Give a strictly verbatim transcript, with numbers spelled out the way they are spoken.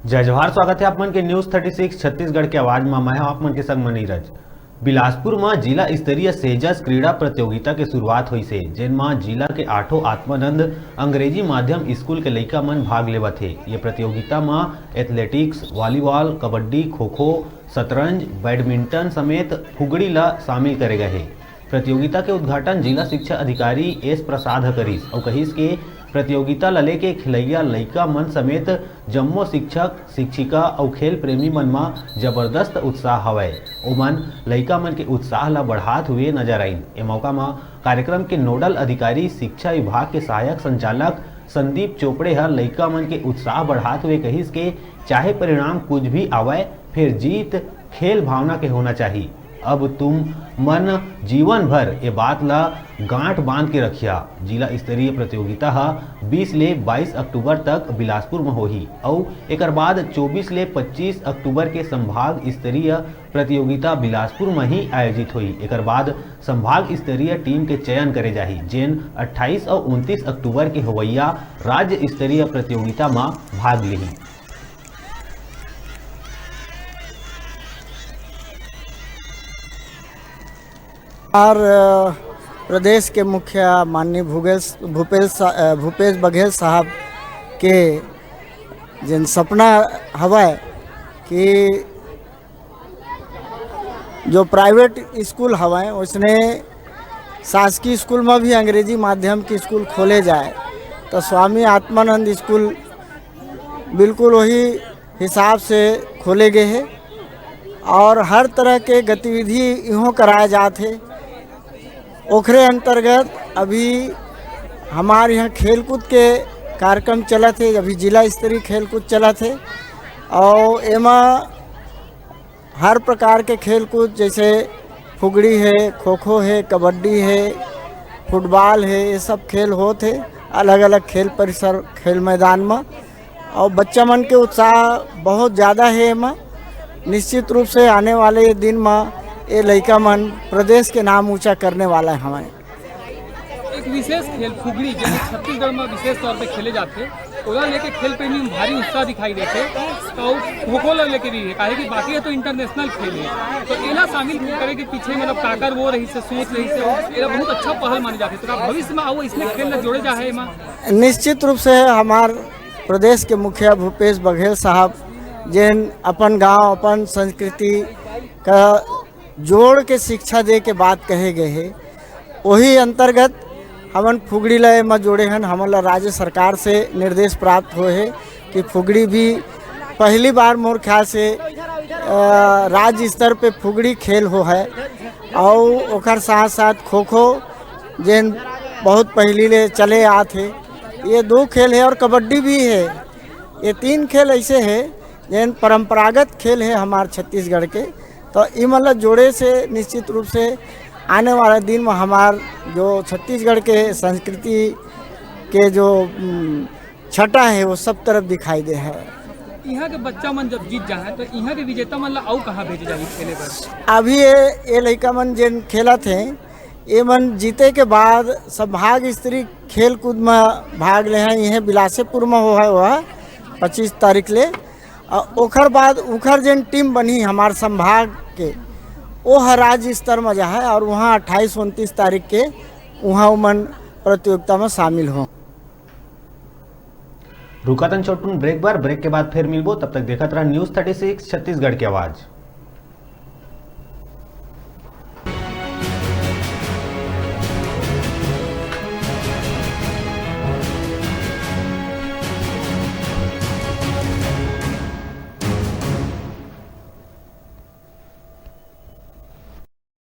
जय जोहार, स्वागत हे आप मन के News Thirty Six छत्तीसगढ़ के आवाज म। मैं हूं आप मन के संग म नीरज। बिलासपुर म जिला स्तरीय सेजस क्रीड़ा प्रतियोगिता के शुरुआत होइस हे, जेन म जिला के आठों आत्मानंद अंग्रेजी माध्यम स्कूल के लइका मन भाग लेवत हे। ये प्रतियोगिता म एथलेटिक्स, वॉलीबॉल, कबड्डी, खो-खो, शतरंज, बैडमिंटन समेत फुगड़ी ल शामिल करे गए हे। प्रतियोगिता के उद्घाटन जिला शिक्षा अधिकारी एस प्रसाद ह करिस अउ कहिस के प्रतियोगिता ल लेके खिलैया लइका मन समेत जम्मो शिक्षक, शिक्षिका अउ खेल प्रेमी मन म जबरदस्त उत्साह हवय। ओमन लइका मन के उत्साह ल बढ़ात हुए नजर आइन। ए मौका म कार्यक्रम के नोडल अधिकारी शिक्षा विभाग के सहायक संचालक संदीप चोपड़े ह लइका मन के उत्साह बढ़ात हुए कहिस के चाहे परिणाम कुछ भी आवय, फेर जीत खेल भावना के होना चाही। अब तुम मन जीवन भर ए बात ला गांठ बांध के रखिया। जिला स्तरीय प्रतियोगिता ह बीस ले बाईस अक्टूबर तक बिलासपुर म होही अउ एकर बाद चौबीस ले पच्चीस अक्टूबर के संभाग स्तरीय प्रतियोगिता बिलासपुर म ही आयोजित होही। एकर बाद संभाग स्तरीय टीम के चयन करे जाही, जेन अट्ठाईस अउ उनतीस अक्टूबर के होवइया राज्य स्तरीय प्रतियोगिता म भाग लिही। और, अ, प्रदेश के मुखिया माननीय भूपेश, भूपेश सा-, अ, भूपेश बघेल साहब के जेन सपना हवय कि जो प्राइवेट स्कूल हवय, ओइसने शासकीय स्कूल म भी अंग्रेजी माध्यम के स्कूल खोले जाए, तो स्वामी आत्मानंद स्कूल बिल्कुल वही हिसाब से खोले गए हे और हर तरह के गतिविधि इहों कराए जात हे। ओखरे अंतर्गत अभी हमारे यहाँ खेलकूद के कार्यक्रम चलत हे, अभी जिला स्तरीय खेलकूद चलत हे और एमा हर प्रकार के खेलकूद, जैसे फुगड़ी हे, खो-खो हे, कबड्डी हे, फुटबॉल हे, ये सब खेल होत हे अलग-अलग खेल परिसर, खेल मैदान म। और बच्चा मन के उत्साह बहुत ज़्यादा हे एमा। निश्चित रूप से आने वाले दिन म ये लइका मन प्रदेश के नाम ऊंचा करने वाला हवय। एक विशेष खेल फुगड़ी, जेन छत्तीसगढ़ में विशेष तौर पे खेले जाथे, ओला लेके खेल प्रेमी में भारी उत्साह दिखाई देथे। और खो-खो ला लेके भी हे, काहे कि बाकी हे तो इंटरनेशनल खेल हे, तो एला शामिल करे के पीछे मतलब काकर वो रहिस हे, सोच रहिस हे, एला बहुत अच्छा पहल माने जाथे। तो का भविष्य में अउ इसने खेल ला जोड़े जाहे एमा? निश्चित रूप से हमार प्रदेश के मुखिया भूपेश बघेल साहब, जेन अपन गांव, अपन संस्कृति का जोड़ के शिक्षा दे के बात कहे गए हे, वही अंतर्गत हमन फुगड़ी ला एमा जोड़े हन। हमन ला राज्य सरकार से निर्देश प्राप्त होए हे कि फुगड़ी भी पहली बार मोर ख्याल से, अ, राज्य स्तर पे फुगड़ी खेल हो है, और ओकर साथ साथ खो खो, जेन बहुत पहली ले चले आत हे, ये दो खेल हे और कबड्डी भी हे। ये तीन खेल ऐसे हे जेन परंपरागत खेल हे हमार छत्तीसगढ़ के। तो इमन ला जोड़े से निश्चित रूप से आने वाला दिन में हमार जो छत्तीसगढ़ के संस्कृति के जो, उम, छटा हे, वो सब तरफ दिखाई दे हे। इहाँ के बच्चा मन जब जीत जाए तो इहाँ के विजेता मन ला अउ कहाँ भेजे जाही खेले बर? अभी ये, ये लइका मन जेन खेलत हे, ये मन जीते के बाद संभाग स्तरीय खेल कूद में भाग ले हे। इहे बिलासेपुर में हो हे, वह पच्चीस तारीख ले। अउ ओखर बाद उखर जेन टीम बनही हमार संभाग के, वो ह राज्य स्तर में जाहे और वहाँ अट्ठाईस उनतीस तारीख के वहाँ उमन प्रतियोगिता में शामिल हो। रुकातन छोटकुन ब्रेक बर, ब्रेक के बाद फिर मिलबो। तब तक देखत रहा News Thirty Six छत्तीसगढ़ की आवाज़।